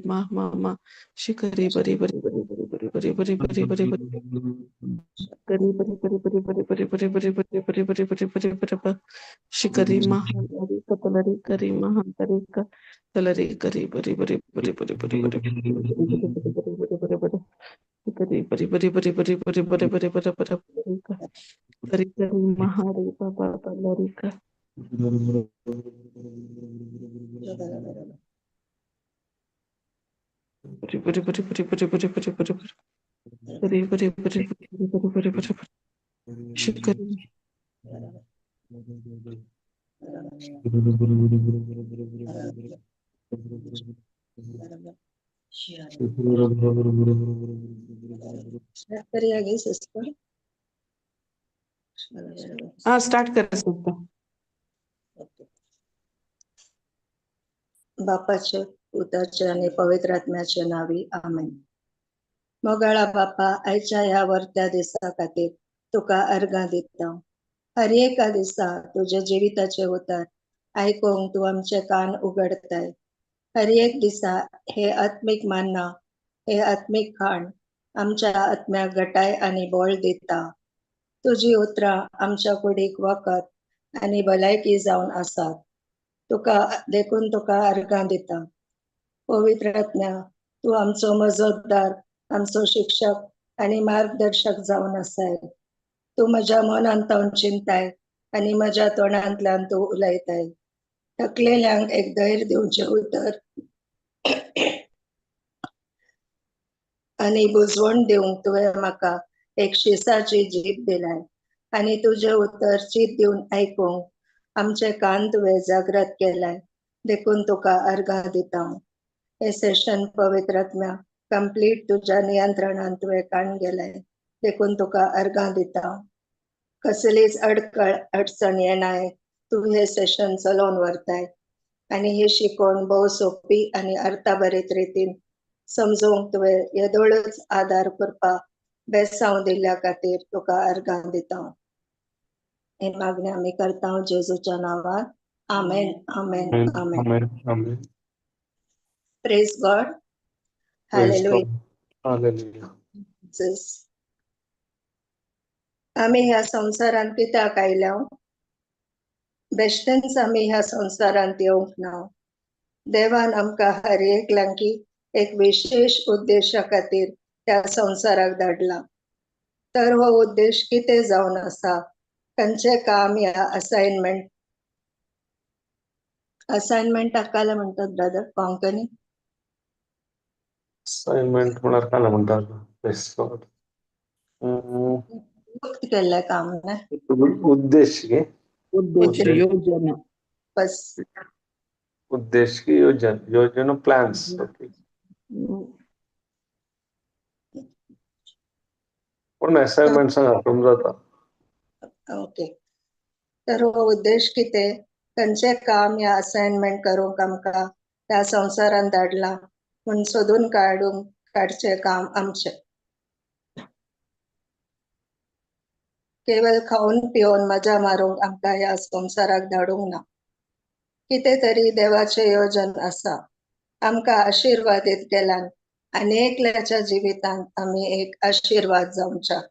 मा मा मा शिकरी बरी बरी बरी बरी बरी बरी बरी बरी बरी बरी करी बरी बरी बरी बरी बरी बरी बरी बरी बरी बरी बरी बरी बरी ब शिकरी महालरी कतलरी करी महालरी कतलरी करी बरी बरी बरी बरी बरी बरी बरी बरी बरी बरी बरी बरी करी बरी बरी बरी बरी बरी बरी बरी बरी बरी बरी करी करी महारी बाबा लरी का बरी बरी बरी बरी बरी बरी बरी बरी बरी बरी बरी बरी बरी बरी बरी शिकरी स्टार्ट करूया गे सिस्टर? हाँ, स्टार्ट कर सकता. बापाचे, पुताचे आणि पवित्र आत्म्याचे नावी, आमेन. मोगाळा बापा, आयच्या ह्या वर्त्या दिसा खातीर तुका अर्गां दिता. हर एका दिसा तुज्या जिविताचे उतर आयकूंक तूं आमचे कान उगडताय. हर एक दिसा हे आत्मीक मान्ना, हे आत्मीक खाण आमच्या आत्म्याक घटाय आनी बळ दिता. तुजी उतरां आमच्या कुडीक वखद आनी भलायकी जावन आसात. तुका देखून तुका अर्गां दिता. पवित्र आत्म्या, तूं आमचो मजतदार, आमचो शिक्षक आनी मार्गदर्शक जावन आसाय. तूं म्हज्या मनांत चिंताय आनी म्हज्या तोंडांतल्यान तूं उलयताय. थकलेल्यांक एक धैर्य दिवचें उतर आनी बुजवण दिवंक तुवें म्हाका एक शिसाची जीब दिलाय. आनी तुजें उतर चीत दिवन आयकूंक आमचे कान तुवें जागृत केलाय. देखून तुका अर्गां दिता. हे सेशन पवित्र आत्म्या कंप्लीट तुज्या नियंत्रणान तुवें काण गेलाय. देखून तुका अर्गां दिता. कसलीच अडकळ अडचण येनाय, तूं हे सेशन चलोवन व्हरताय आनी ही शिकवण भोव सोंपी आनी अर्थाभरीत रितीन समजूंक तुवें येदोळच आदार करपाक बेसांव दिल्ल्या खातीर तुका अर्गां दिता. हे मागणें आमी करता जेजूच्या नांवान. आमेन, आमेन, आमेन. Amen. Amen. Praise God. Praise hallelujah. God. Hallelujah. आमी ह्या संवसारांत कित्याक आयल्या? बेश्टेंच आमी ह्या संवसारांत येवंक ना. देवान आमकां हर एकल्यांकी एक विशेश उद्देशा खातीर ह्या संवसाराक धाडला. तर हो उद्देश कितें जावन आसा? खंयचें काम ह्या असायनमेंट, असायनमेंटाक काय म्हणटात ब्रदर कोंकणी? असाइनमेंट म्हळ्यार काय म्हणटात? Praise God. नियुक्त केल्लें काम न्ही? उद्देश गे. उद्देश, योजना. बस. उद्देश की योजन, योजना, प्लॅन्स. ओके. पण असाइनमेंट हातून जाता. ओके, तर हो उद्देश कितें, खंयचें काम ह्या असायनमेंट करूंक आमकां ह्या संवसारांत धाडला म्हूण सोदून काडूंक काडचें काम आमचें. केवळ खावन पिवन मजा मारूंक आमकां ह्या संवसाराक धाडूंक ना. कितें तरी देवाचें योजन आसा. आमकां आशिर्वादीत केल्यान आनी एकल्याच्या जिवितांत आमी एक आशिर्वाद जावच्या.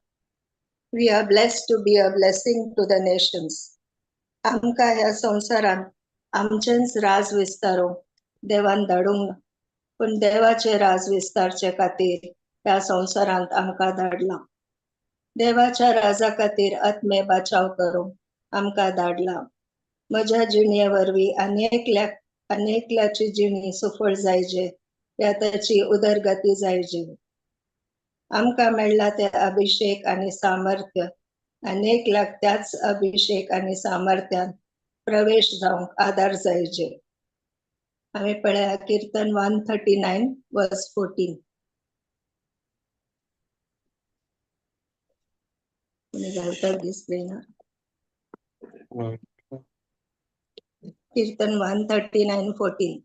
We are blessed to be a blessing to the nations. आमकां ह्या संवसारांत आमचेंच राज विस्तारूंक देवान धाडूंक ना, पूण देवाचें राज विस्तारचे खातीर ह्या संवसारांत आमकां धाडलां. देवाच्या राजा खातीर आत्मे बाचाव करूंक आमकां धाडलां. म्हज्या जिणे वरवीं अनेकल्या अनेकल्याची जिणी सुफळ जायजे या ताची उदरगती जायजे. आमकां मेळ्ळा ते अभिषेक आनी सामर्थ्य अनेकल्याक त्याच अभिषेक आनी सामर्थ्यान प्रवेश जावंक आदार जायजे. आमी पळया कीर्तन 139 verse 14. कोणी घालतात स्क्रीनार? कीर्तन 139:14.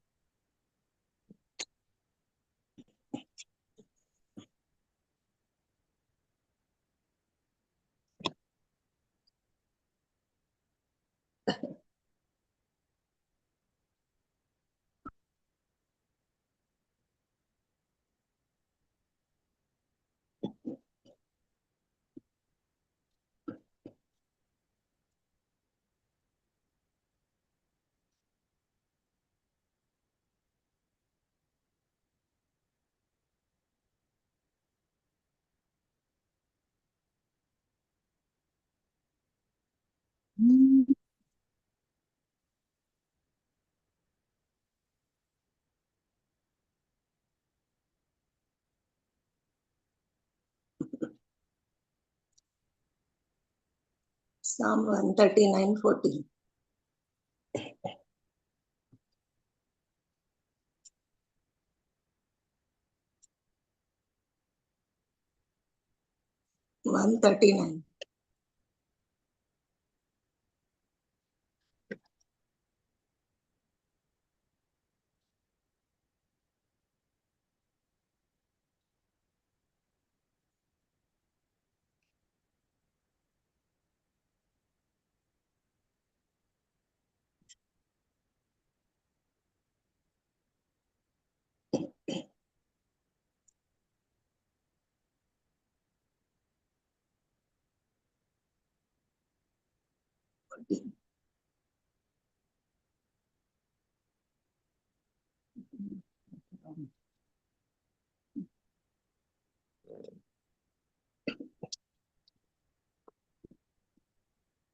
Psalm 139:14. 139.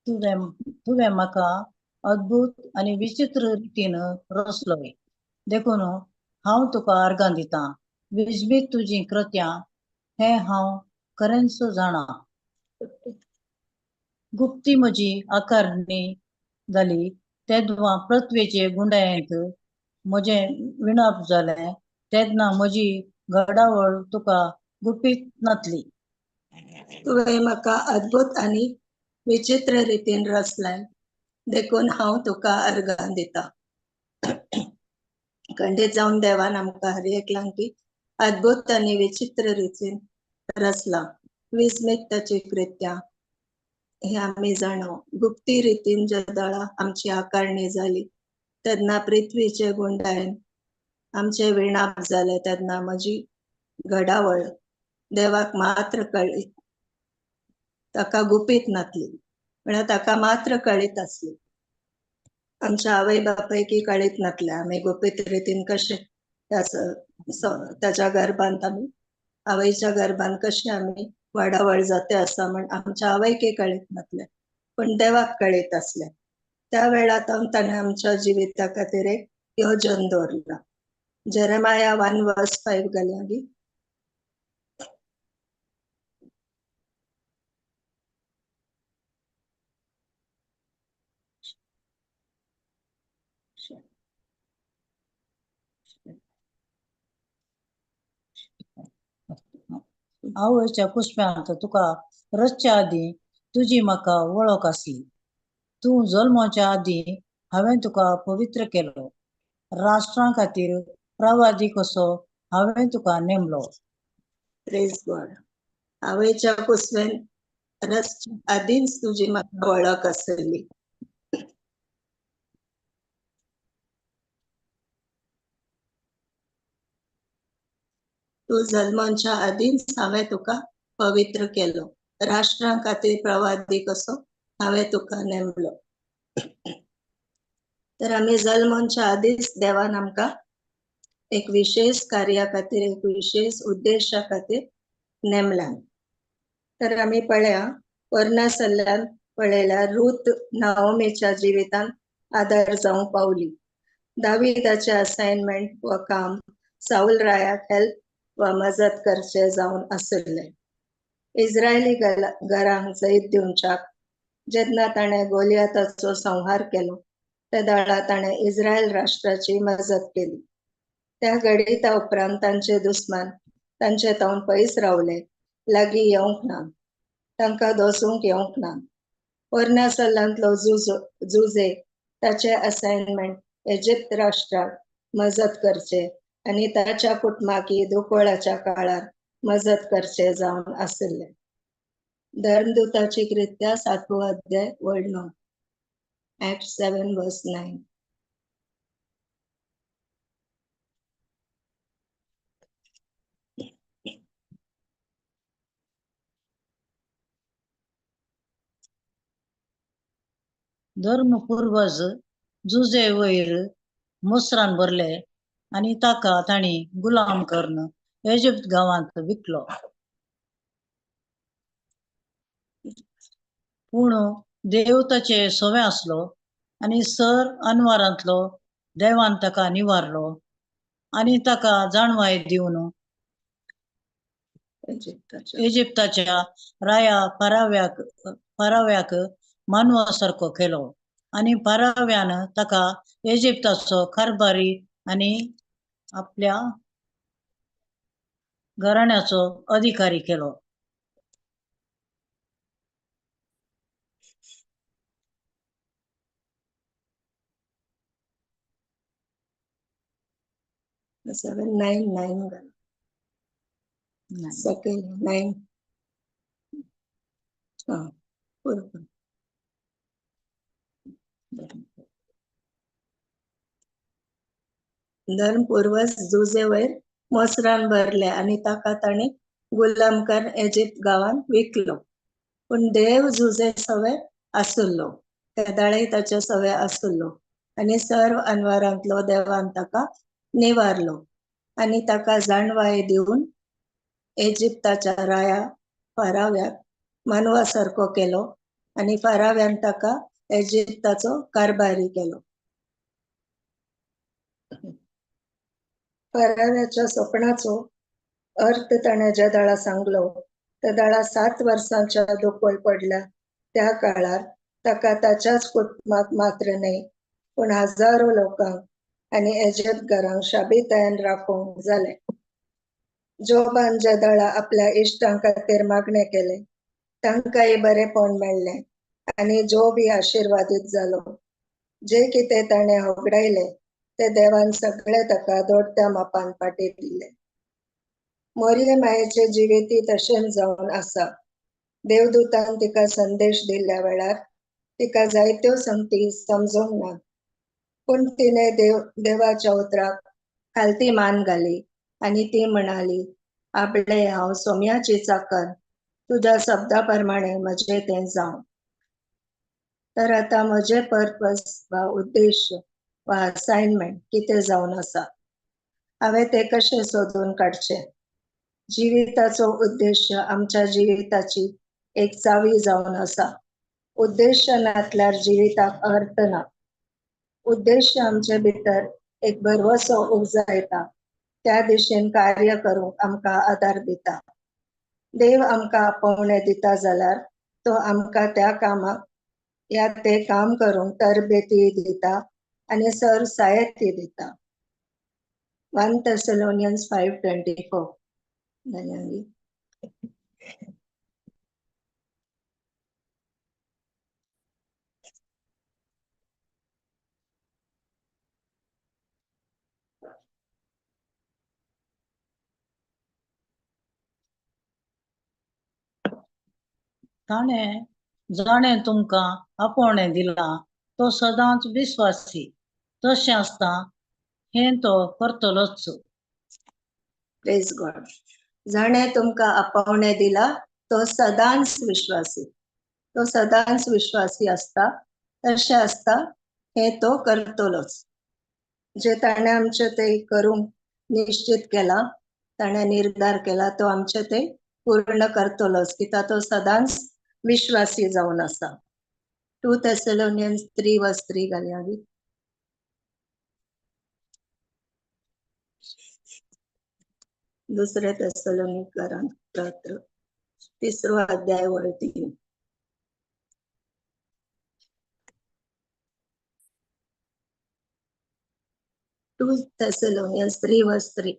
तुवें म्हाका अद्भुत आनी विचित्र रितीन रचलोय, देखून हांव तुका अर्गां दितां. विजमीत तुजीं कृत्यां हें हांव खरेंच जाणा. गुप्ती म्हजी आकारणी जाली तेन्ना पृथ्वेचे गुंडायेंत म्हजें विणाप जालें, तेन्ना म्हजी घडावळ तुका गुपीत नातली. तुवें म्हाका अद्भुत आनी विचित्र रितीन रचलें, देखून हांव तुका अर्गां दितां. खंडीत जावन देवान आमकां हर एकल्यांक अद्भुत आनी विचित्र रितीन रचलां. विस्मीत ताची कृत्यां हे आमी जाणो. गुप्ती रितीन जदळा आमची आकारणी जाली तेन्ना पृथ्वीचे गुंडायन आमचे विणाप जाले, तेन्ना म्हजी घडावळ देवाक मात्र कळ्ळी, ताका गुपीत नातली, म्हळ्यार ताका मात्र कळीत आसली. आमच्या आवय बापायकी कळीत नातले आमी गुपीत रितीन कशें ताच्या गर्भांत आमी आवयच्या गर्भांत कशें आमी वाडावळ जाते आसा म्हण आमच्या आवयकी कळीत नातले, पूण देवाक कळीत आसलें. त्या वेळार ताणें आमच्या जिविता खातीर एक योजन दवरला. जेरेमाया 1:5 घालया. आवयच्या कुसप्यांत तुका रचच्या आदीं तुजी म्हाका वळख आसली. तूं जल्माच्या आदीं हांवें तुका पवित्र केलो. राष्ट्रां खातीर प्रवादी कसो हांवें तुका नेमलो. प्रेज गॉड. आवयच्या कुसव्यान रचच्या आदींच तुजी म्हाका वळख आसली. तूं जल्माच्या आदींच हांवें तुका पवित्र केलो. राष्ट्रां खातीर प्रवादी कसो हांवें तुका नेमलो. तर आमी जल्माच्या आदींच देवान आमकां एक विशेष कार्या खातीर, एक विशेष उद्देशा खातीर नेमला. तर आमी पळया पोरण्या सल्ल्यान पळयल्यार रूत नाओमीच्या जिवितांत आदार जावंक पावली. दाविदाचें असायनमेंट वा काम साऊल रायाक हेल्प वा मजत करचे जावन आशिल्लें. इस्रायली घरांक जैत दिवच्याक जेन्ना ताणें गोलियाताचो संहार केलो तेदळा ताणें इस्रायल राष्ट्राची मजत केली. त्या घडिता उपरांत तांचे दुस्मान तांचे तावन पयस रावले, लागीं येवंक ना, तांकां दोसूंक येवंक ना. पोरण्या सल्लांतलो जुजे ताचे असायनमेंट इजिप्त राष्ट्राक मजत करचे आनी ताच्या कुटुंबाकी दुकोळाच्या काळार मजत करचे जावन आशिल्ले. धर्मदूताची कृत्या 7वो अध्याय 9, Act 7:9. धर्म पूर्वज जुजे वयर मुसरान भरले आनी ताका तांणी गुलाम करून इजिप्त गांवांत विकलो. पूण देव ताचे सोवे आसलो आनी सर अनवारांतलो देवान ताका निवारलो आनी ताका जाणवाय दिवन इजिप्ताच्या राया पाराव्याक पाराव्याक मानवा सारको केलो आनी पाराव्यान ताका इजिप्ताचो कारभारी आनी आपल्या घराण्याचो अधिकारी केलो. 7 9 9 सकयल 9. हा, बरोबर. धर्म पूर्वज जुजे वयर मोसरान भरले आनी ताका तांणी गुलाम कर इजिप्त गांवांत विकलो. पूण देव जुजे सवे आसुल्लो, तेदाळय ताचे सवे आसुल्लो आनी सर्व अनवारांतलो देवान ताका निवारलो आनी ताका जाणवाय दिवन इजिप्ताच्या राया फाराव्याक मानवा सारको केलो आनी फाराव्यान ताका इजिप्ताचो कारभारी केलो. फाराव्याच्या सपनाचो अर्थ ताणें ज्या दाळा सांगलो त्या दाळा 7 वर्सांच्या दुकळ पडल्या त्या काळार ताका ताच्याच कुटुंबाक मात्र न्हय पूण हजारो लोकांक आनी इजिप्त घरांक शाबीतायेन राखोवंक जालें. जोबान ज्या दाळा आपल्या इश्टां खातीर मागणें केलें तांकांय बरेपण मेळ्ळें आनी जोबी आशिर्वादीत जालो. जे कितें ताणें होगडायलें ते देवान सगळे ताका दोडत्या मापान फाटी दिले. मोरये मायेचे जिविती तशेंच जावन आसा. देवदूतान तिका संदेश दिल्ल्या वेळार तिका जायत्यो संगती समजूंक ना, पूण तिणे देवाच्या उतराक खालती मान घाली आनी ती म्हणाली, आपले हांव सोम्याची चाकर, तुज्या शब्दा प्रमाणे म्हजें तें जावं. तर आतां म्हजें पर्पस वा उद्देश वा असायनमेंट कितें जावन आसा, हांवें तें कशें सोदून काडचें? जिविताचो उद्देश आमच्या जिविताची एक चावी जावन आसा. उद्देश नासल्यार जिविताक अर्थ ना. उद्देश आमचे भितर एक भरवसो उपजायता, त्या दिशेन कार्य करूंक आमकां आदार दिता. देव आमकां आपोवणें दिता जाल्यार तो आमकां त्या कामाक या ते काम करूंक तरबेती दिता आनी सर साहित्य दिता. 1 Thessalonians 5:24. धन्यवाद. ताणें जाणें तुमकां आपोवणें दिलां तो सदांच विस्वासी, तशें आसता हें तो करतलोच. Praise God. जाणें तुमकां आपोवणें दिलां तो सदांच विश्वासी, तो सदांच विश्वासी आसता, तशें आसता हें तो करतलोच. जे ताणें आमचें ते करूंक निश्चित केलां, ताणें निर्धार केला, तो आमचें ते पूर्ण करतलोच, कित्याक तो सदांच विश्वासी जावन आसा. 2 Thessalonians 3:3 घालया. दुसरे थेसलोनिकरांक 3 अध्याय 3. 2 Thessalonians 3:3.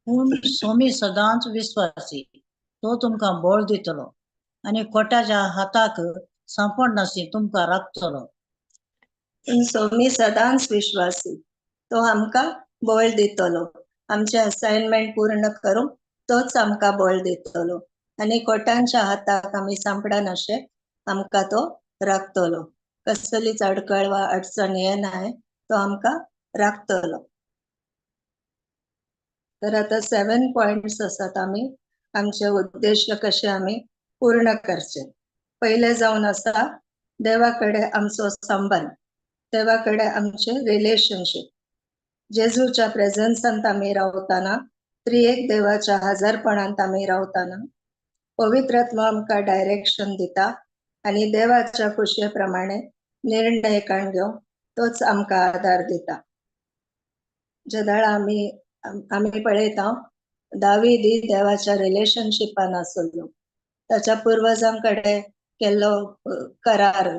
पूण स्वामी सदांच विस्वासी, तो तुमकां बळ दितलो आनी कोटाच्या हाताक सांपडनासी तुमकां राखतलो. पूण स्वामी सदांच विश्वासी, तो आमकां बळ दितलो. आमचें असायनमेंट पूर्ण करूंक तोच आमकां बळ दितलो आनी कोटांच्या हाताक आमी सांपडनाशे आमकां तो राखतलो. कसलीच अडकळ वा अडचण येनाय, तो आमकां राखतलो. तर आता 7 पॉइंट्स आसात आमी आमचे उद्देश कशे आमी पूर्ण करचे. पयलें जावन आसा देवा कडेन आमचो संबंद, देवा कडेन आमचें रिलेशनशीप. जेजूच्या प्रेझन्सांत आमी रावतना, त्रिएक देवाच्या हजारपणांत आमी रावतना पवित्र आत्मा आमकां डायरेक्शन दिता आनी देवाच्या खुशये प्रमाणे निर्णय काण घेवंक तोच आमकां आदार दिता. जेदाळा आमी आमी पळयता दावीद देवाच्या रिलेशनशिपान आसलो, ताच्या पुर्वजां कडेन केल्लो करार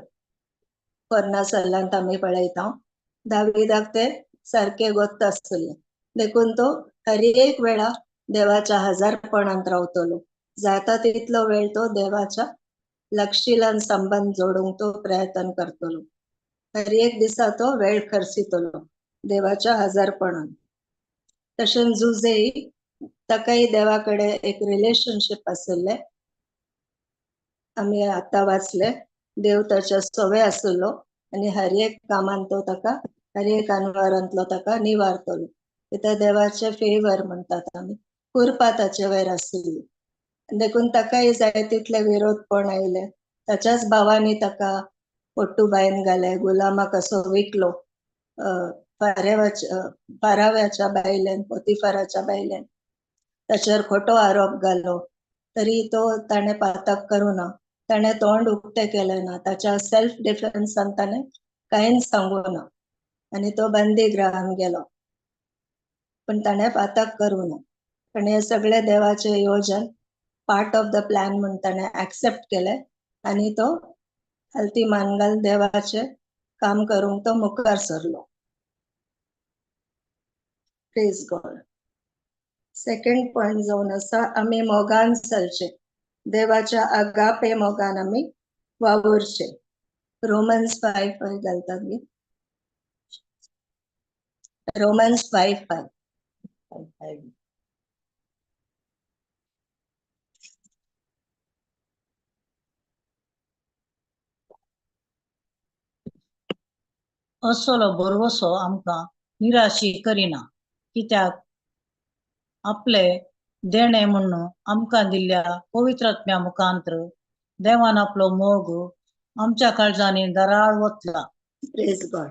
पोरण्या सल्लांत आमी पळयता. दावीदाक ते सारके गोत्त आसले, देखून तो हर एक वेळा देवाच्या हजारपणांत रावतलो. जाता तितलो वेळ तो देवाच्या लक्षिलान संबंद जोडूंक तो प्रयत्न करतलो. हर एक दिसा तो वेळ खर्चितलो देवाच्या हजारपणान. तशेंच जुझेय ताकाय देवा कडेन एक रिलेशनशीप आशिल्लें. आमी आतां वाचले देव ताच्या सवे आशिल्लो आनी हर एक कामान तो ताका, हर एक अनवारांतलो ताका निवारतलो. कित्याक देवाचे फेवर म्हणटात आमी, कृपा ताचे वयर आशिल्ली. देखून ताकाय जाय तितले विरोधपण आयले. ताच्याच भावांनी ताका पोट्टू बायन घाले, गुलामाक असो विकलो, फाराव्याच्या बायल्यान, पोतिफाराच्या बायल्यान ताचेर खोटो आरोप घालो. तरी तो ताणें पातक करूं ना, ताणें तोंड उक्तें केलें ना, ताच्या सेल्फ डिफेन्सान ताणें कांयच सांगू ना आनी तो बंदीगृहान गेलो. पण ताणें पातक करूं ना. पण हे सगळे देवाचे योजन पार्ट ऑफ the plan म्हूण ताणें एक्सेप्ट केलें आनी तो हलती मान घाल देवाचें काम करूंक तो मुखार सरलो. Praise God. Second point जावन आसा आमी मोगान चलचे, देवाच्या आगापे मोगान आमी वावुरचे. रोमन्स 5:5 घालतात न्ही, रोमन्स 5:5. असलो भरवसो आमकां निराशी करिना, कित्याक आपले देणे म्हणून आमकां दिल्ल्या पवित्र आत्म्या मुखांत्र देवान आपलो मोग आमच्या काळजांनी दराळ वतला. प्रेज गॉड.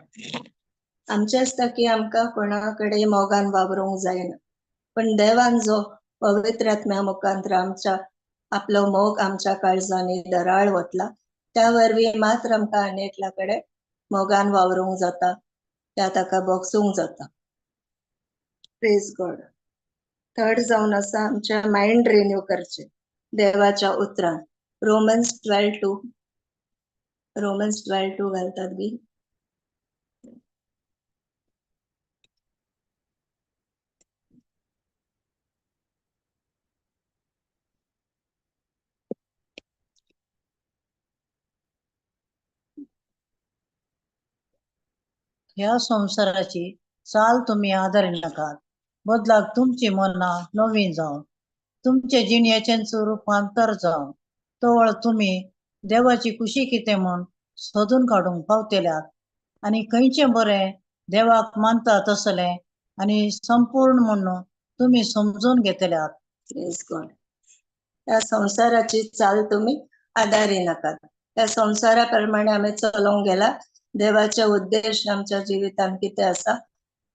आमचेच ताकी आमकां कोणा कडेन मोगान वावरूंक जायना, पण देवान जो पवित्र आत्म्या मुखांत्र आमच्या आपलो मोग आमच्या काळजांनी दराळ वतला, त्या वरवीं मात्र आमकां आनी एकल्या कडेन मोगान वावरूंक जाता, त्या ताका बोगसूंक जाता. Praise God. Third जावन आसा आमचें मायंड रिन्यू करचें देवाच्या उतरान. रोमन्स 12:2, रोमन्स 12:2 घालतात बी. ह्या संवसाराची चाल तुमी आदारी नाकात, बदलाक तुमची मनां नवीन जावन तुमचे जिणेचेंच रुपांतर जावन तवळ तुमी देवाची खुशी कितें म्हूण सोदून काडूंक पावतल्यात आनी खंयचें बरें देवाक मानता तसलें आनी संपूर्ण म्हूण तुमी समजून घेतल्यात. प्रेज गॉड. ह्या संवसाराची चाल तुमी आदारी नाकात. ह्या संवसारा प्रमाणे आमी चलोवंक गेला, देवाचे उद्देश आमच्या जिवितांत कितें आसा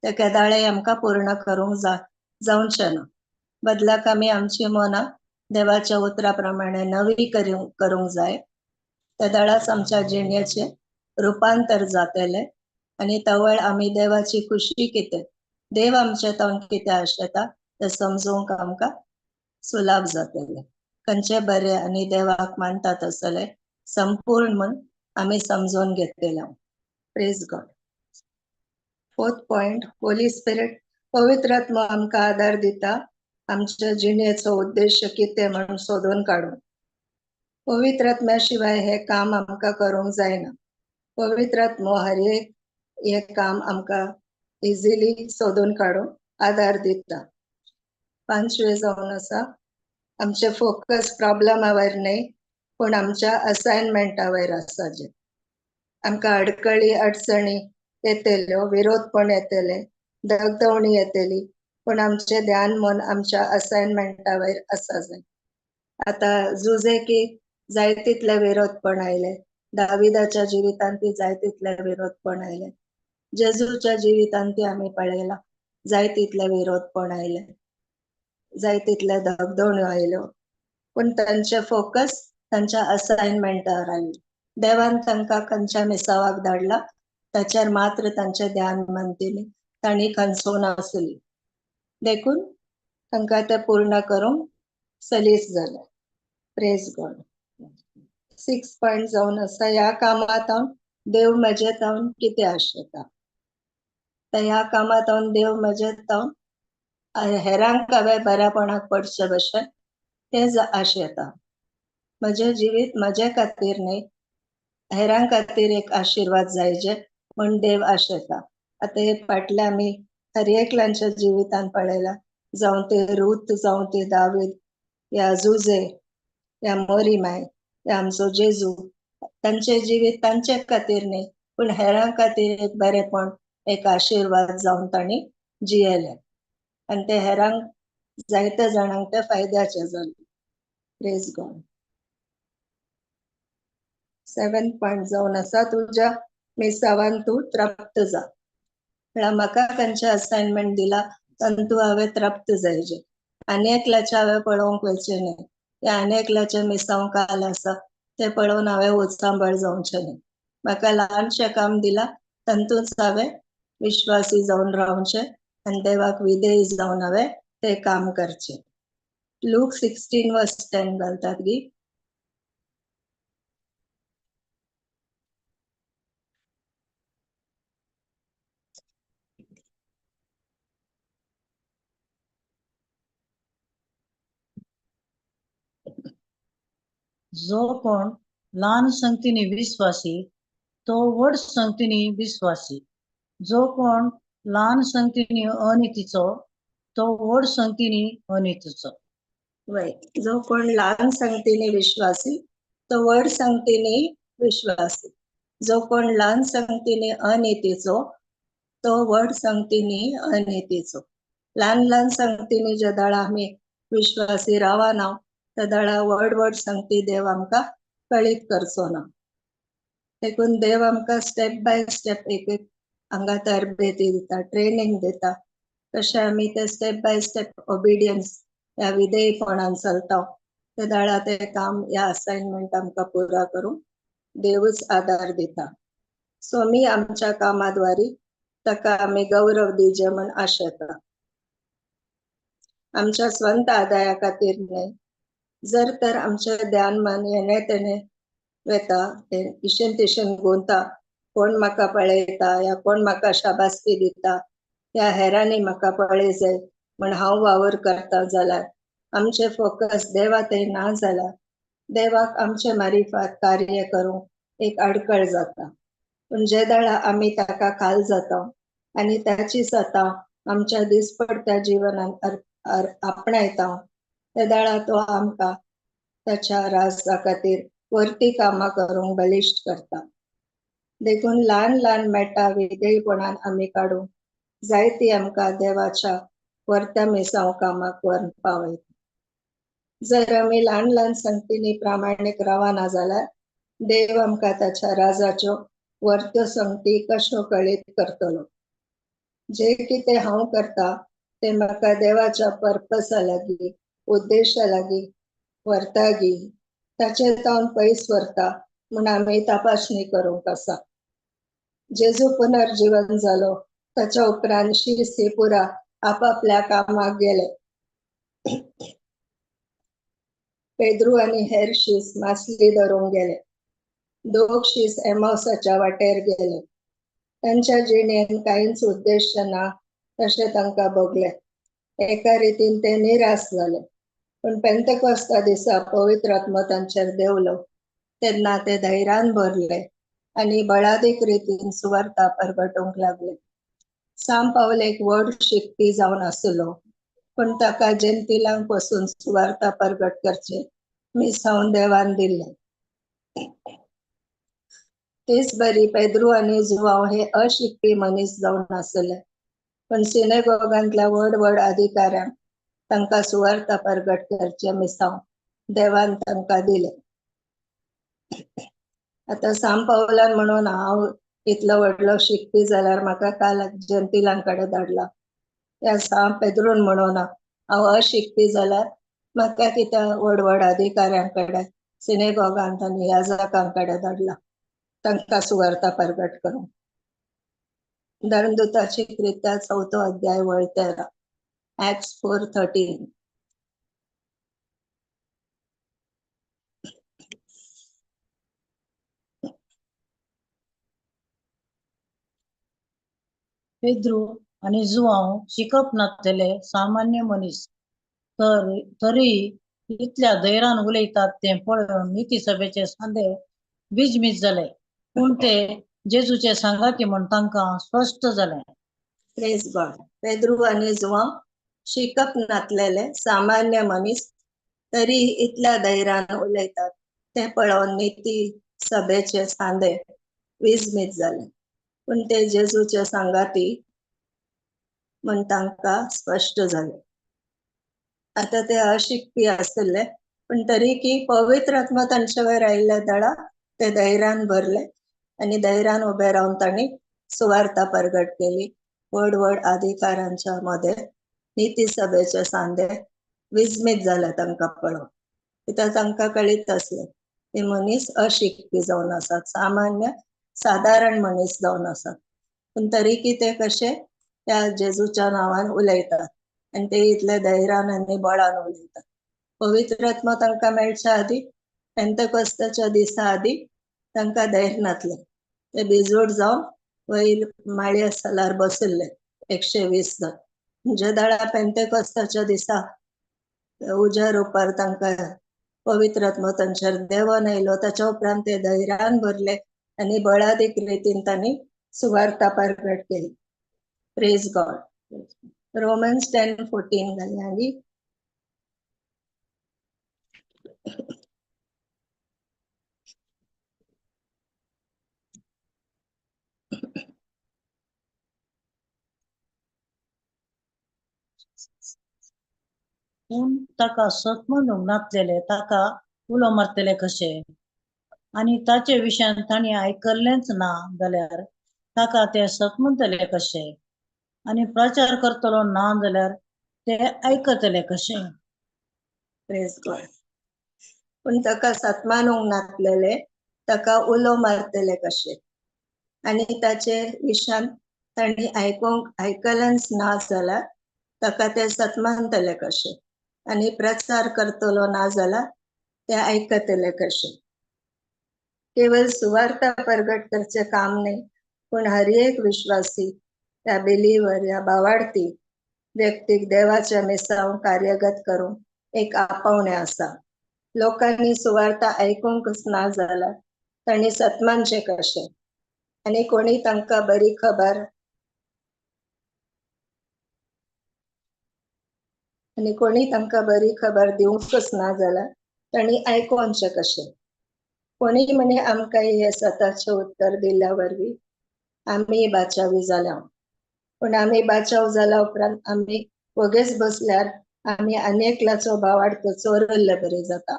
ते केदाळे आमकां पूर्ण करूंक जावचें ना. बदलाक आमी आमची मनां देवाच्या उतरा प्रमाणे नवी करूंक जाय. तेदाळाच आमच्या जिणेचें रुपांतर जातलें आनी तवळ आमी देवाची खुशी कितें, देव आमचे तावन कितें आशेता तें समजूंक आमकां सुलाभ जातलें. खंयचें बरें आनी देवाक मानता तसलें संपूर्ण म्हूण आमी समजून घेतलें. Praise God. Fourth point, Holy Spirit पवित्र आत्मा आमकां आदार दिता आमच्या जिणेचो उद्देश कितें म्हूण सोदून काडूंक. पवित्र आत्म्या शिवाय हें काम आमकां करूंक जायना. पवित्र आत्मो हर एक हें काम आमकां इजिली सोदून काडूंक आदार दिता. पांचवे जावन आसा आमचे फोकस प्रॉब्लमा वयर न्हय पूण आमच्या असायनमेंटा वयर आसा. जे आमकां अडकळी अडचणी येतल्यो, विरोधपण येतले, दगदवणी येतली, पूण आमचें ध्यान मन आमच्या असायनमेंटा वयर आसा जाय. आतां जुजे की जाय तितले विरोधपण आयले, दाविदाच्या जिवितांत ती जाय तितले विरोधपण आयले, जेजूच्या जिवितांत ती आमी पळयला जाय तितले विरोधपण आयले, जाय तितले धगधण्यो आयल्यो, पूण तांचे फोकस तांच्या असायनमेंटार आसलें. देवान तांकां खंयच्या मिसावाक धाडला ताचेर मात्र तांचे ध्यान मनतिली, तांणी खंचोवन आसली, देखून तांकां तें पूर्ण करूंक सलीस जालें. Praise God. 6 point जावन आसा, ह्या कामांत हांव देव म्हजें हांव कितें आशेता. तर ह्या कामांत हांव देव म्हजें हांव हेरांक हांवें बऱ्यापणाक पडचे भशेन तें आशेता. म्हजें जिवीत म्हजे खातीर न्हय, हेरां खातीर एक आशिर्वाद जायजे म्हूण देव आशेता. आतां हे फाटले आमी हर एकल्यांच्या जिवितान पळयला, जावं ते रूत, जावं ते दावीद, या जुजे, या मोरीमाय, या आमचो जेजू, तांचे जिवीत तांचे खातीर न्हय पूण हेरां खातीर एक बरेपण, एक आशिर्वाद जावन तांणी जियेले आनी ते हेरांक जायते जाणांक ते फायद्याचे जाले. Praise God. 7 point जावन आसा, तुज्या मिसावान तूं तृप्त जा. म्हळ्यार म्हाका खंयचें असायनमेंट दिला तातूंत हांवें तृप्त जायचे, आनी एकल्याचें हांवें पळोवंक वचचें न्हय, या आनी एकल्याचें मिसांव काल आसा तें पळोवन हांवें उचांबळ जावचें न्हय. म्हाका ल्हानशें काम दिलां तातूंत हांवें विश्वासी जावन रावचें आनी देवाक विधेयी जावन हांवें तें काम करचें. लूक 16:10 घालतात गी. जो कोण ल्हान संगतीनी विश्वासी तो व्हड संगतीनी विश्वासी, जो कोण ल्हान संगतीनी अनितीचो तो व्हड संगतीनी अनितीचो. वय, जो कोण ल्हान संगतीनी विश्वासी तो व्हड संगतीनी विश्वासी, जो कोण ल्हान संगतीनी अनितीचो तो व्हड संगतीनी अनितीचो. ल्हान ल्हान संगतीनी ज्या दाळा आमी विश्वासी रावना त्या दाळा व्हड व्हड संगती देव आमकां कळीत करचो ना. देखून देव आमकां स्टेप बाय स्टेप एक एक हांगा तरबेती दिता, ट्रेनिंग दिता, तशें आमी ते स्टेप बाय स्टेप ओबिडियन्स ह्या विधेयपणान चलता ते दाळा तें काम ह्या असायनमेंट आमकां पुरा करूंक देवूच आदार दिता. सो आमी आमच्या कामाद्वारी ताका आमी गौरव दिवचे म्हूण आशेता. आमच्या स्वंत आदाया खातीर न्हय, जर तर आमचें ध्यान मन हेणे तेणे वेता, इशेन तिशेन गुंता, कोण म्हाका पळयता या कोण म्हाका शाबासकी दिता या हेरांनी म्हाका पळय जाय म्हण हांव वावर करता जाल्यार आमचें फोकस देवा थंय ना जाल्यार देवाक आमचे मारिफात कार्य करूंक एक आडखळ जाता. पूण जे दाळा आमी ताका खाल जाता आनी ताची सता आमच्या दिसपडत्या जिवनान आपणायता त्या दाळा तो आमकां ताच्या राजा खातीर वरती कामां करूंक बलिश्ट करता. देखून ल्हान ल्हान मेटां विधेयपणान आमी काडूंक जायती आमकां देवाच्या वरत्या मिसांव कामाक व्हरून पावयता. जर आमी ल्हान ल्हान संगतींनी प्रामाणीक रावना जाल्यार देव आमकां ताच्या राजाच्यो वरत्यो संगती कश्यो कळीत करतलो. जे कितें हांव करता तें म्हाका देवाच्या पर्पसा लागीं, उद्देशा लागीं व्हरता गी, ताचे तावन पयस व्हरता म्हूण आमी तपासणी करूंक आसा. जेजू पुनर्जीवन जालो ताच्या उपरांत शिर्सी पुरा आपापल्या कामाक गेले. पेद्रू आनी हेर शीस मासली धरूंक गेले. दोग शीस एमावसाच्या वाटेर गेले. तांच्या जिणेन कांयच उद्देश ना तशें तांकां भोगलें. एका रितीन ते निराश जाले. पूण पेंतकोस्ता दिसा पवित्र आत्मो तांचेर देंवलो तेन्ना ते धैर्यान भरले आनी बळादीक रितीन सुवार्ता परगटूंक लागले. साम पावल एक व्हड शिकपी जावन आसलो, पूण ताका जेंतिलांक पसून सुवार्ता परगट करचें मिसावन देवान दिल्लें. तेच बरी पेद्रू आनी जुवांव हे अशिकपी मनीस जावन आसले, पूण सिनेगॉगांतल्या व्हड व्हड अधिकाऱ्यांक तांकां सुवार्ता परगट करचें मिसांव देवान तांकां दिलें. आतां सांत पावलान म्हणून हांव इतलो व्हडलो शिकपी जाल्यार म्हाका काल जेंतिलां कडेन धाडला. त्या सांत पेद्रून म्हणून हांव अशिकपी जाल्यार म्हाका कित्याक व्हड व्हड अधिकाऱ्यां कडेन, सिनेगॉगांत आनी याजकां कडेन धाडला तांकां सुवार्ता परगट करूंक. धर्मदूताची कृत्या चवथो अध्याय वळ 13, Acts 4:13. पेद्रू आनी जुआंव शिकप नासलेले सामान्य मनीस तर तरी इतल्या धैर्यान उलयतात तें पळोवन निती सभेचे सांदे बिजमीज जाले, पूण ते जेजूचे सांगाती म्हण तांकां स्पश्ट जालें. Praise God. पेद्रू आनी जुआंव शिकप नासलेले सामान्य मनीस तरी इतल्या धैर्यान उलयतात तें पळोवन निती सभेचे सांदे विजमीत जाले, पूण ते जेजूचे सांगाती म्हण तांकां स्पश्ट जालें. आतां ते अशिकपी आसले पण तरी की पवित्र आत्मा तांचे वयर आयिल्ल्या दळा ते धैर्यान भरले आनी धैर्यान उबे रावन तांणी सुवार्ता परगट केली. व्हड व्हड अधिकारांच्या मध्ये निती सभेचे सांदे विजमीत जाले तांकां पळोवन. कित्याक तांकां कळीत आसलें ते मनीस अशिकपी जावन आसात, सामान्य सादारण मनीस जावन आसात, पूण तरी की ते कशे त्या जेजूच्या नांवान उलयतात आनी ते इतले धैर्यान आनी बळान उलयतात. पवित्र आत्मा तांकां मेळच्या आदीं, पेंतेकोस्ताच्या दिसा आदीं तांकां धैर्य नासलें. ते भिजूड जावन वयर माळये सालार बशिल्ले 120 जाण. म्हणजे दळा पेंतेकोस्ताच्या दिसा उज्या रुपार तांकां पवित्र आत्मा तांचेर देंवन आयलो. ताच्या उपरांत ते धैर्यान भरले आनी बळादीक रितीन तांणी सुवार्ता परगट केली. Praise God. Romans 10:14 घालया आनी पूण ताका सत म्हणूंक नासलेले ताका उलो मारतले कशे, आनी ताचे विशयान तांणी आयकल्लेंच ना जाल्यार ताका ते सत म्हणटले कशे, आनी प्रचार करतलो ना जाल्यार ते आयकतले कशे. Praise God. पूण ताका सतमानूंक नासलेले ताका उलो मारतले कशे, आनी ताचे विशयान तांणी आयकलेंच ना जाल्यार ताका ते सतमानतले कशे, आनी प्रचार करतलो ना जाल्यार ते आयकतले कशे. केवळ सुवार्ता परगट करचें काम न्हय, पूण हर एक विश्वासी या बिलीवर या भावार्थी व्यक्तीक देवाचें मिसांव कार्यगत करूंक एक आपोवणें आसा. लोकांनी सुवार्ता आयकूंकच ना जाल्यार तांणी सतमानचें कशें, आनी कोणी तांकां बरी खबर आनी कोणी तांकां बरी खबर दिवंकच ना जाल्यार तांणी आयकोनचें कशें. कोणी म्हणे आमकां हें सताचें उत्तर दिल्ल्या वरवीं आमी बाचावी जाल्या, पूण आमी बाचाव जाल्या उपरांत आमी वगेच बसल्यार आमी अनेकलाचो भावार्थ चोरल्ले बरी जाता.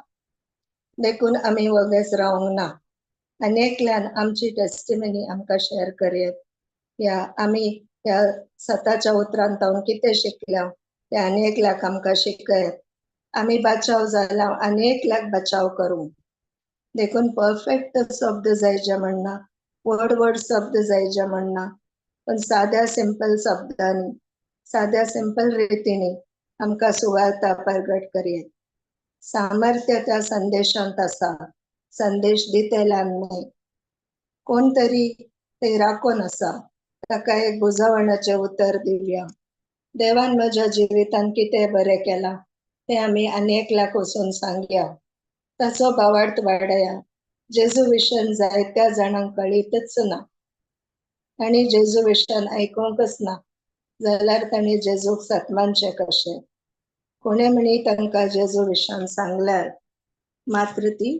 देखून आमी वगेच रावंक ना. अनेकल्यान आमची टेस्टिमनी आमकां शेअर करयत, या आमी ह्या सताच्या उतरान तावन कितें शिकल्या ते अनेकल्याक आमकां शिकयत. आमी बाचाव जाला अनेकल्याक बचाव करूं. देखून परफेक्ट शब्द जायचे म्हणना, व्हड व्हड शब्द जायचे म्हणना, पण साद्या सिंपल शब्दांनी, साद्या सिंपल रितीनी आमकां सुवार्ता परगट करयत. सामर्थ्य त्या संदेशांत आसा, संदेश दितेल्यान न्हय. कोण तरी ते राखून आसा ताका एक बुजवण्याचें उतर दिवया. देवान म्हज्या जिवितान कितें बरें केलां तें आमी अनेकल्याक वचून सांगया, ताचो भावार्थ वाडया. जेजू विशयान जायत्या जाणांक कळीतच ना आनी जेजू विशयान आयकूंकच ना जाल्यार तांणी जेजूक सतमानचें कशें. कोणें म्हणी तांकां जेजू विशयान सांगल्यार मात्र ती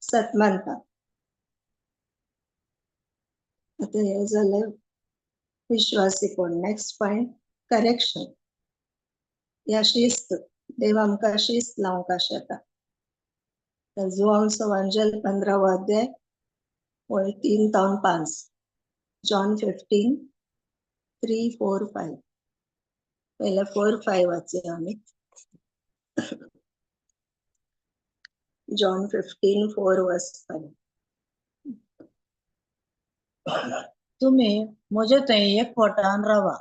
सतमानता. आतां हें जालें विश्वासीपण. नेक्स्ट पॉयंट करेक्शन या शिस्त. देव आमकां शिस्त लावंक आशेता. तर जुवांव वांजेल 15वो अध्याय वळ 3 तावन 5, जॉन 15 3 4 5. पयले 4 5 वाचया आमी. जॉन 15 4 वर्स 5. तुमी म्हजे थंय एकवटान रावा,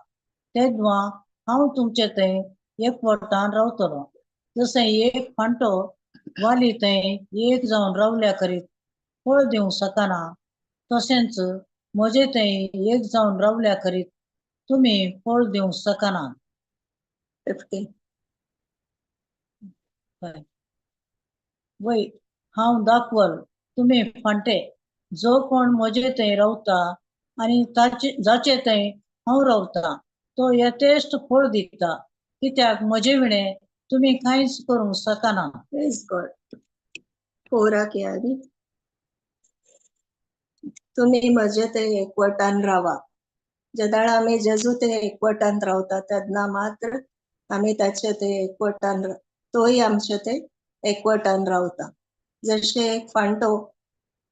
तेन्ना हांव तुमचे थंय एकवटान रावतलो. जशें एक फांटो वाली थंय एक जावन रावल्या करीत फळ दिवंक शकना, तशेंच म्हजे थंय एक जावन रावल्या करीत तुमी फळ दिवंक शकना. 15. वय हांव दाखवल तुमी फांटे, जो कोण म्हजे थंय रावता आनी ताचे जाचे थंय हांव रावता तो यथेश्ट फळ दिता, कित्याक म्हजे विणे तुमी कांयच करूंक शकना. Praise God. 4 या न्ही. तुमी म्हजे ते एकवटान रावा. जेदाळा आमी जेजू ते एकवटान रावता तेन्ना मात्र आमी ताचे ते एकवटान, तोय आमचे ते एकवटान रावता. जशें एक फांटो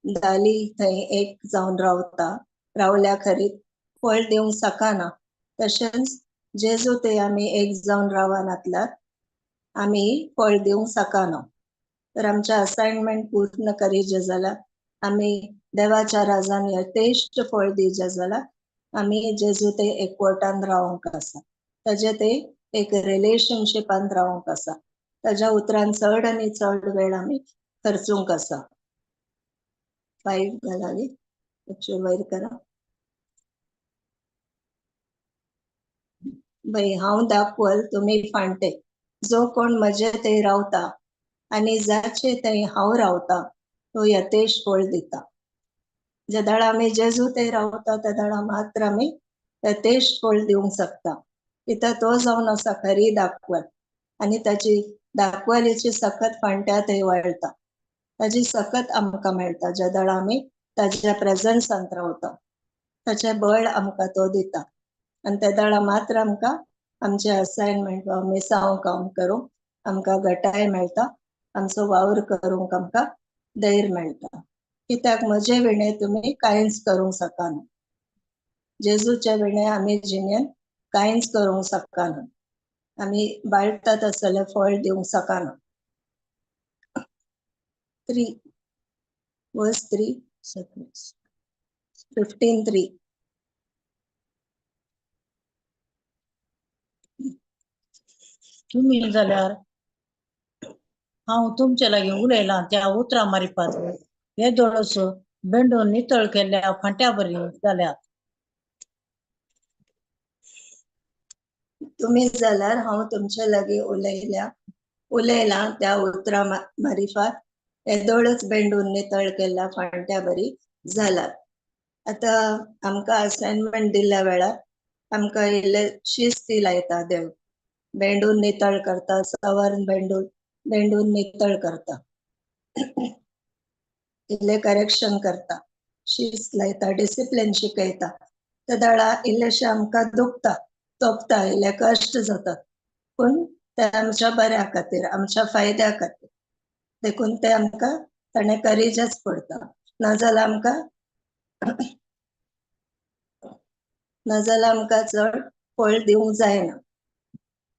दाली थंय एक जावन रावता, रावल्या खरीत फळ दिवंक शकना, तशेंच जेजू ते आमी एक जावन रावनातल्यार आमी फळ दिवंक शकना. तर आमचें असायनमेंट पूर्ण करीजे जाल्यार आमी देवाच्या राजान यथेश्ट फळ दिवचें जाल्यार आमी जेजू ते एकवटान रावंक आसा, ताजे ते एक रिलेशनशिपान रावंक आसा, ताज्या उतरान चड आनी चड वेळ आमी खर्चूंक आसा. 5 घालावी वयर करा. बाई हांव दाखवल तुमी फांटे, जो कोण म्हजे थंय रावता आनी जाचे थंय हांव रावता तो यथेश फळ दिता. जेदाळा आमी जेजू थंय रावता तेदाळा मात्र आमी यथेश फळ दिवंक शकता, कित्याक तो जावन आसा खरी दाखवल आनी ताची दाखवलीची सकत फांट्या थंय वळटा, ताजी सकत आमकां मेळटा जेदाळा आमी ताज्या प्रेजन्सांत रावता, ताचें बळ आमकां तो दिता आनी तेदाळा मात्र आमकां आमचें असायनमेंट वा मिसांव काम करूंक आमकां घटाय मेळटा, आमचो वावर करूंक आमकां धैर्य मेळटा. कित्याक म्हजे विणे तुमी कांयच करूंक शकना. जेजूच्या विणे आमी जिणेन कांयच करूंक शकना, आमी बाळटा तसलें फळ दिवंक शकना. 3 वर्स 3 15:3. तुमी जाल्यार हांव तुमचे लागीं उलयलां त्या उतरां मारिपात हे दोळस बेंडून नितळ केल्ल्या फांट्या बरी जाल्यात. तुमी जाल्यार हांव तुमचे लागीं उलयलां त्या उतरां मारिफात येदोळच बेंडून नितळ केल्ल्या फांट्या बरी जाल्यात. आतां आमकां असायनमेंट दिल्ल्या वेळार आमकां इल्ले शिस्ती लायता देव, बेंडून नितळ करता, सवर्ण बेंडून नितळ करता, इल्ले करेक्शन करता, शिस्त लायता, डिसिप्लीन शिकयता. तेदाळा इल्लेशें आमकां दुखता, तोपता, इल्ले कश्ट जातात, पूण ते आमच्या बऱ्या खातीर, आमच्या फायद्या खातीर, देखून ते आमकां ताणें करीजच पडटा. नाजाल्यार आमकां चड फळ दिवंक जायना.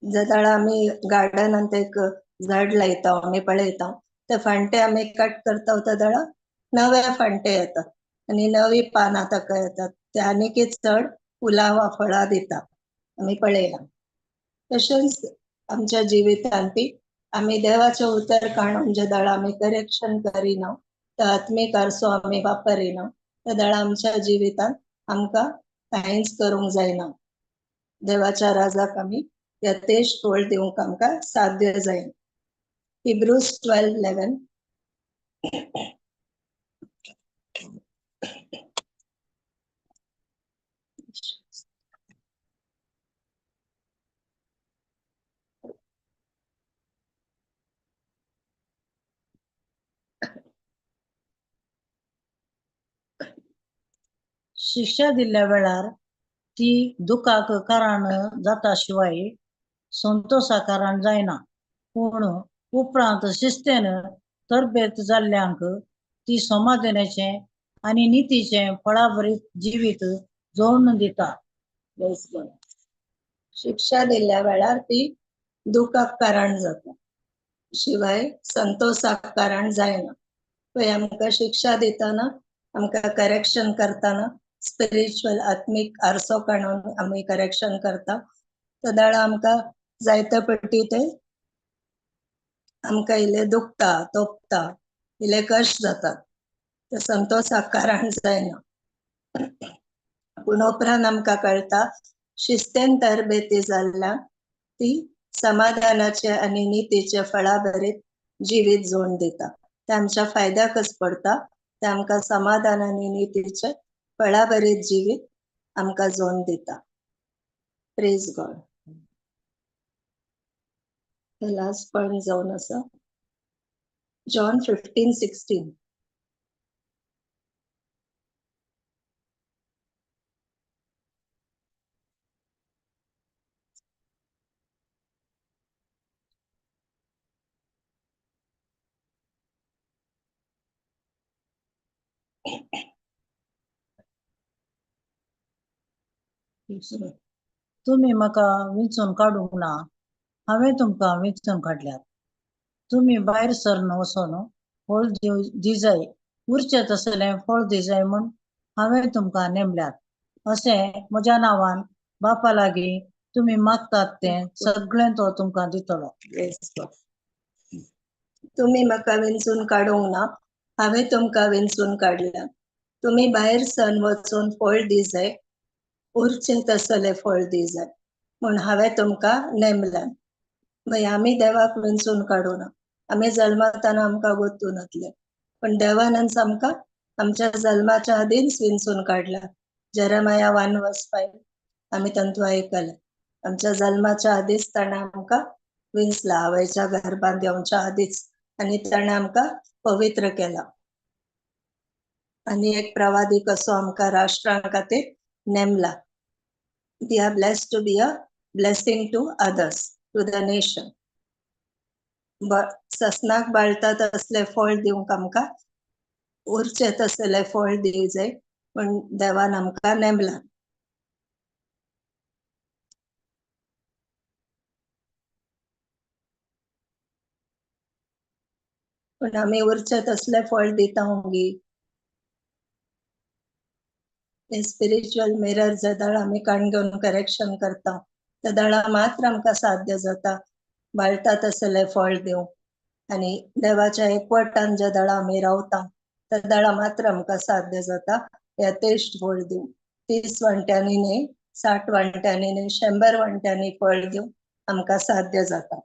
जेदाळा आमी गार्डनांत एक झाड लायता, आमी पळयता ते फांटे आमी कट करता तेदाळा नवे फांटे येतात आनी नवी पानां ताका येतात, ते आनीकय चड फुलां वा फळां दिता, आमी पळयलां. तशेंच आमच्या जिवितांत बी आमी देवाचें उतर काणून जेदाळा आमी करेक्शन करिना, तो आत्मीक आरसो आमी वापरिना, तेदाळा आमच्या जिवितांत आमकां कांयच करूंक जायना. देवाच्या राजाक आमी यथेश फळ दिवंक आमकां साध्य जायना. हिब्रूज 12:11. शिक्षा दिल्ल्या वेळार ती दुखाक कारण जाता शिवाय संतोषा कारण जायना, पूण उपरांत शिस्तेन तरबेत जाल्ल्यांक ती समाधानाचें आनी नितीचें फळाभरीत जिवीत जोडून दिता. Praise God. शिक्षा दिल्ल्या वेळार ती दुखाक कारण जाता, शिवाय संतोषाक कारण जायना. पळय आमकां शिक्षा दिताना, आमकां करेक्शन करतना स्पिरिच्युअल आत्मीक आरसो काडून आमी करेक्शन करता, तेदाळा आमकां जायते पटी ते आमकां इल्लें दुखता, तोपता, इल्ले कश्ट जातात, ते संतोषाक कारण जायना. पूण उपरांत आमकां कळटा शिस्तेन तरबेती जाल्ल्यान ती समाधानाचे आनी नितीचे फळाभरीत जिवीत जोडून दिता. ते आमच्या फायद्याकच पडटा, ते आमकां समाधान आनी नितीचे फळाभरीत जिवीत आमकां जोडून दिता. Praise God. Last point जावन आसा जॉन 15:16. तुमी म्हाका विंचून काडूंक ना, हांवें तुमकां विंचून काडल्यात. तुमी भायर सरन वचून फळ दिजाय, उरचें तसलें फळ दिजाय म्हूण हांवें तुमकां नेमल्यात. अशें म्हज्या नांवान बापा लागीं तुमी मागतात तें सगळें तो तुमकां दितलो. Praise God. तुमी म्हाका विंचून काडूंक ना, हांवें तुमकां विंचून काडल्या. तुमी भायर सन वचून फळ दिजाय, उरचें तसलें फळ दिजाय म्हूण हांवें तुमकां नेमल्यान. मागीर आमी देवाक विंचून काडूना, आमी जल्मताना आमकां गोतू नातले, पण देवानच आमकां आमच्या जल्माच्या आदींच विंचून काडला. जेरेमाया 1:5 आमी तांतू आयकलें. आमच्या जल्माच्या आदींच ताणें आमकां विंचला, आवयच्या गर्भांत येवच्या आदींच, आनी ताणें आमकां पवित्र केला. आनी एक प्रवादी कसो आमकां राष्ट्रां खातीर नेमला. We are blessed to be a blessing to others, to the nation. ससनाक बाळटा तसलें फळ दिवंक आमकां उरचें तसलें फळ दिवंक जाय म्हूण देवान आमकां नेमलां. पूण आमी उरचें तसलें फळ दिता गी? स्पिरिच्युअल मिरर जेदाळ आमी काण घेवन करेक्शन करता तेदाळा मात्र आमकां साध्य जाता बाळटा तसलें फळ दिवंक. आनी देवाच्या एकवटान जेदाळा आमी रावता तेदाळा मात्र आमकां साध्य जाता यथेश्ट फळ दिवंक. 30 वांट्यांनी न्ही, 60 वांट्यांनी न्ही, 100 वांट्यांनी फळ दिवंक आमकां साध्य जाता.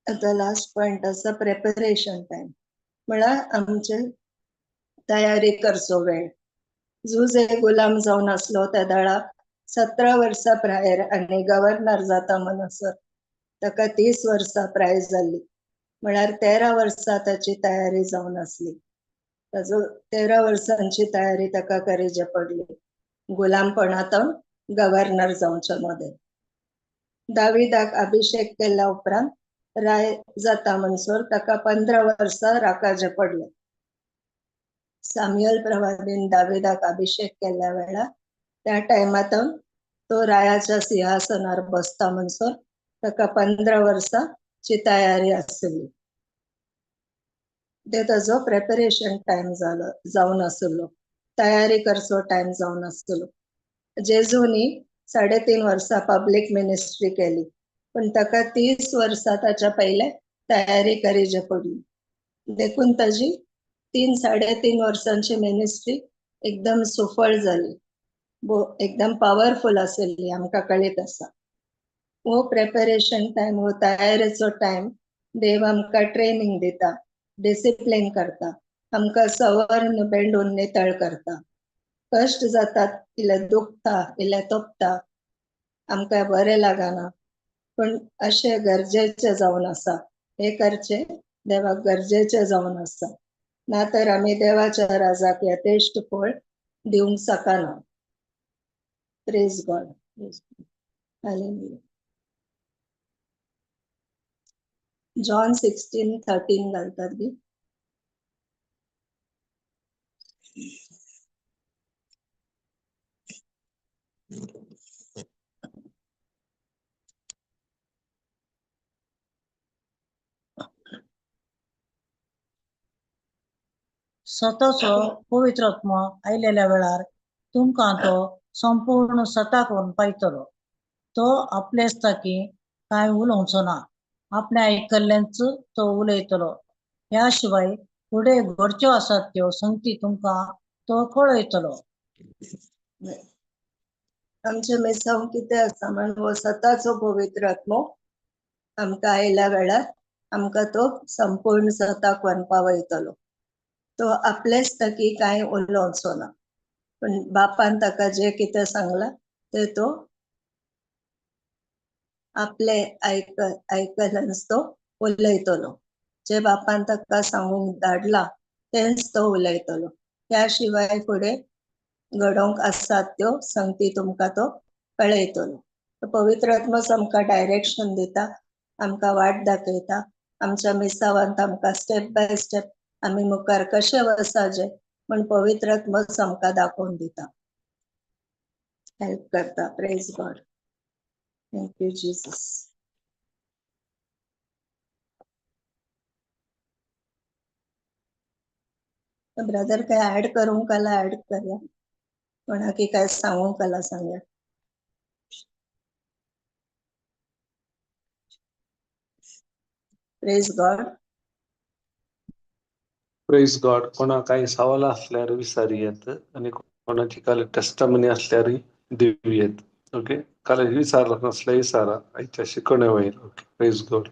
आतां लास्ट पॉयंट आसा प्रेपरेशन टायम, म्हळ्यार आमचे तयारी करचो वेळ. जुजे गुलाम जावन आसलो तेदाळा 17 वर्सां प्रायर आनी गव्हर्नर जाता म्हणसर ताका 30 वर्सां प्राय जाल्ली, म्हळ्यार 13 वर्सां ताची तयारी जावन आसली. ताजो 13 वर्सांची तयारी ताका करची पडली गुलामपणांत गव्हर्नर जावच्या मदें. दाविदाक अभिषेक केल्या उपरांत राय जाता म्हणसर ताका 15 वर्सां राखाचें पडलें. साम्युअल प्रवादीन दाविदाक अभिषेक केल्ल्या वेळार त्या टायमांत तो रायाच्या सिंहासनार बसता म्हणसर ताका 15 वर्सांची तयारी आसली. ते ताजो प्रेपरेशन टायम जालो जावन आसलो, तयारी करचो टायम जावन आसलो. जेजूनी 3.5 वर्सां पब्लीक मिनिस्ट्री केली, पूण ताका 30 वर्सां ताच्या पयले तयारी करची पडली. देखून ताजी 3-3.5 वर्सांची मिनिस्ट्री एकदम सुफळ जाली, एकदम पावरफुल आसली, आमकां कळीत आसा. हो प्रेपरेशन टायम, हो तयारेचो टायम, देव आमकां ट्रेनिंग दिता, डिसिप्लीन करता, आमकां सवर्ण बेंडून नितळ करता. कश्ट जातात, इल्लें दुखता, इल्लें तोपता, आमकां बरें लागना, पूण अशें गरजेचें जावन आसा. हें करचें देवाक गरजेचें जावन आसा, ना तर आमी देवाच्या राजाक यथेश्ट फळ दिवंक शकना. Praise God. Hallelujah. जॉन 16:13 घालतात बी. स्वताचो पवित्र आत्मो आयलेल्या वेळार तुमकां तो संपूर्ण सताक व्हरून पायतलो. तो आपलेच ताकी कांय उलोवचो ना, आपणें आयकल्लेंच तो उलयतलो. ह्या शिवाय फुडें घडच्यो आसात त्यो संगती तुमकां तो कळयतलो. आमचे मिसांव कितें आसा म्हण हो सताचो पवित्र आत्मो आमकां आयल्या वेळार आमकां तो संपूर्ण सताक व्हरून पावयतलो. तो आपलेच ताकी कांय उलोवचो ना, पण बापान ताका जे कितें सांगलां ते तो आपले आयकल्यान तो उलयतलो. जे बापान ताका सांगूंक धाडला तेंच तो उलयतलो. त्या शिवाय फुडें घडोवंक आसात त्यो संगती तुमकां तो कळयतलो. पवित्र आत्मोच आमकां डायरेक्शन दिता, आमकां वाट दाखयता. आमच्या मिसावांत आमकां स्टेप बाय स्टेप आमी मुखार कशें वचाचें म्हण पवित्र आत्मोच आमकां दाखोवन दिता, हेल्प करता. Praise God. Thank you Jesus. Brother काय ऍड करूंक आला ऍड करूया, कोणाकी काय सांगूंक आला सांगया. Praise God. Praise God. कोणा काही सवाल असल्यार विचार येत आणि कोणाची काल टेस्टमनी असल्यार दिवं येत. ओके, काल विचारलं नसल्या विचारा, आयच्या शिकवणे होईल. Okay, praise God.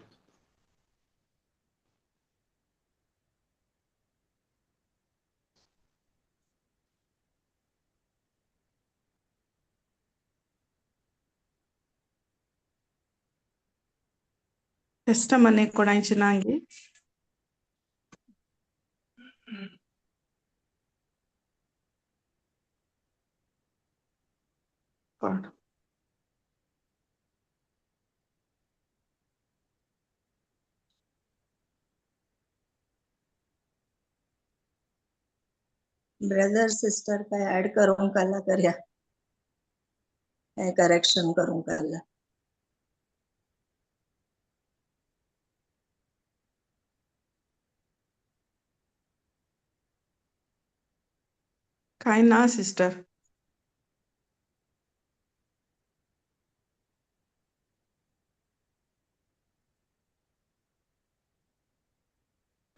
Testimony कोणाची ना गे? God. Brother sister काय ऍड करूंक आला करया, काय करेक्शन करूंक आला. काय ना सिस्टर.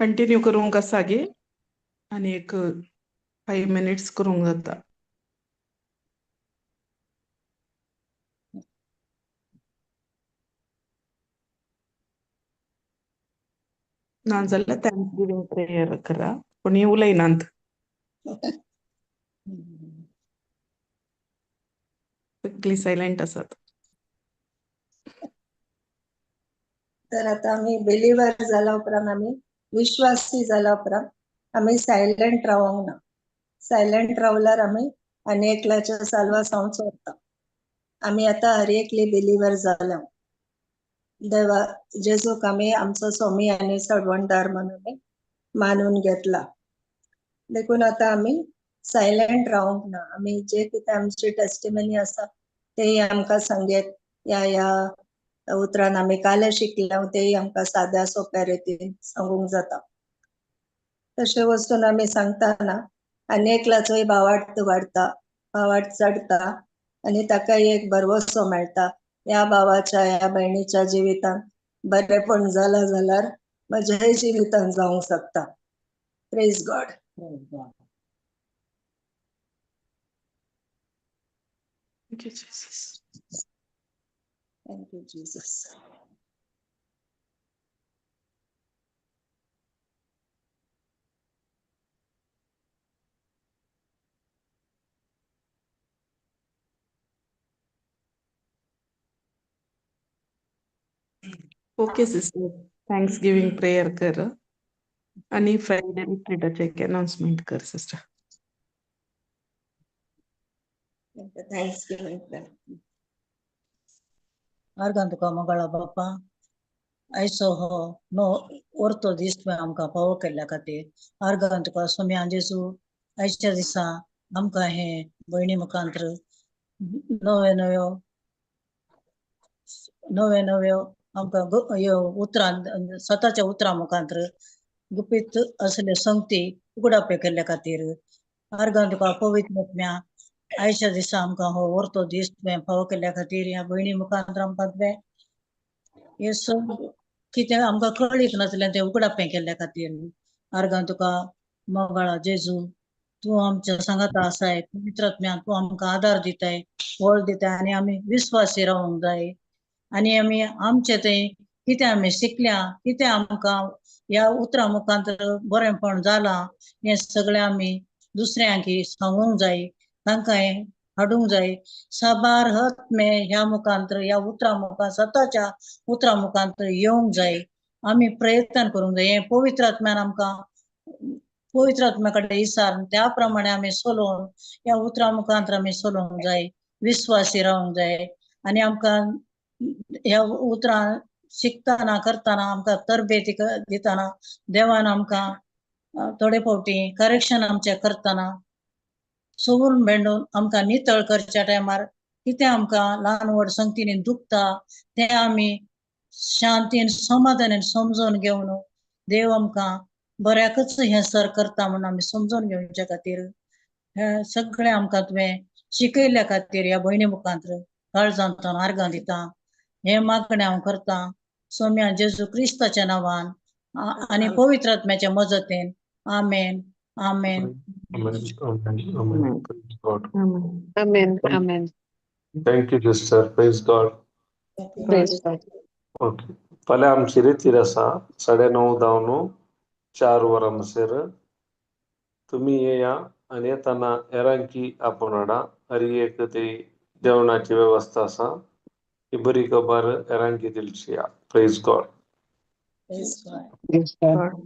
कंटिन्यू करूंक आसा गे आनी एक 5 मिनिट्स करूंक जाता. ना जाल्यार thanks giving प्रेयर करा, कोणी उलयनात, सगळी सायलेंट आसात. तर आता आमी बिलीवर जाल्या उपरांत, आमी विश्वासी जाल्या उपरांत आमी सायलंट रावोंक ना. सायलंट रावल्यार आमी आनी एकल्याच्या साल्वा सावन चोरता. आमी आतां हर एकली बिलीवर जाल्या. देवा जेजूक आमी आमचो स्वामी आनी सडवणदार म्हणून मानून घेतला. देखून आतां आमी सायलंट रावंक ना. आमी जे कितें आमची टेस्टिमनी आसा तेय आमकां सांगेत. ह्या ह्या उतरान आमी काल शिकल्या तेय आमकां साद्या सोंप्या रितीन सांगूंक जाता. तशें वचून आमी सांगतना आनी एकल्याचोय भावार्थ वाडटा, भावार्थ चडटा आनी ताकाय एक भरवसो मेळटा. ह्या भावाच्या ह्या भयणीच्या जिवितांत बरेपण जालां जाल्यार म्हज्याय जिवितांत जावंक शकता. Praise God. Thank you, Jesus. Thank you Jesus. Okay sister, thanks giving prayer कर आणि फ्रायडे रिट्रीटाचे एक अनाउन्समेंट कर सिस्टर. Thanks giving prayer. अर्गां तुका मोगाळा बापा, आयचो हो नो वरतो दीस तुवें आमकां फावो केल्ल्या खातीर आर्गां तुका सोम्या जेजू. आयच्या दिसा आमकां हे भयणी मुखांत्र नव्यो नव्यो नव्यो नव्यो आमकां ह्यो उतरां, स्वताच्या उतरां मुखांत्र गुपीत असले संगती उगडापे केल्ल्या खातीर आर्गां तुका पवित्र आत्म्या. आयच्या दिसा आमकां हो वरतो दीस तुवें फावो केल्ल्या खातीर ह्या भयणी मुखांत्र आमकां तुवें हे सग कितें आमकां कळीत नासलें तें उगडापें केल्ल्या खातीर आर्गां तुका. मोगाळा जेजू, तूं आमच्या सांगाता आसाय. पवित्र आत्म्या, तूं आमकां आदार दिताय, बळ दिताय आनी आमी विस्वासी रावंक जाय आनी आमी आमचे थंय कितें आमी शिकल्या, कितें आमकां ह्या उतरां मुखांत बरेंपण जालां, हें सगळें आमी दुसऱ्यांक सांगूंक जाय, तांकां हें हाडूंक जाय. साबार आत्मे ह्या मुखांत, ह्या उतरां मुखार, सताच्या उतरां मुखांत येवंक जाय. आमी प्रयत्न करूंक जाय. हें पवित्र आत्म्यान आमकां पवित्र आत्म्या कडेन विचारून त्या प्रमाणे आमी चलोवन ह्या उतरां मुखांत आमी चलोवंक जाय, विस्वासी रावंक जाय. आनी आमकां ह्या उतरां शिकतना करतना, आमकां तरबेती दितना देवान आमकां थोडे फावटी करेक्शन आमचें करतना, सोबून भेंडून आमकां नितळ करच्या टायमार कितें आमकां ल्हान व्हड संगतीनी दुखता तें आमी शांतीन समाधानान समजून घेवन देव आमकां बऱ्याकच हें सर करता म्हूण आमी समजून घेवच्या खातीर हें सगळें आमकां तुवें शिकयल्ल्या खातीर ह्या भयणी मुखांत काळजांतल्यान आर्गां दिता. हें मागणें हांव करतां सोम्या जेजू क्रिस्ताच्या नांवान आनी पवित्र आत्म्याच्या मजतीन. आमेन, आमेन. Amen. Amen. Amen. Praise God. Amen. Amen. Thank you, sister. Praise God. Praise God. Okay, फाल्यां आमची रेतीर आसा 9:30 जावन 4 वरां म्हणसर. तुमी येया आनी येताना हेरांकी आपोवन हाडा. हर एक ती जेवणाची वेवस्था आसा, ती बरी खबर हेरांकी दिवची. Praise God. Praise God. Praise God.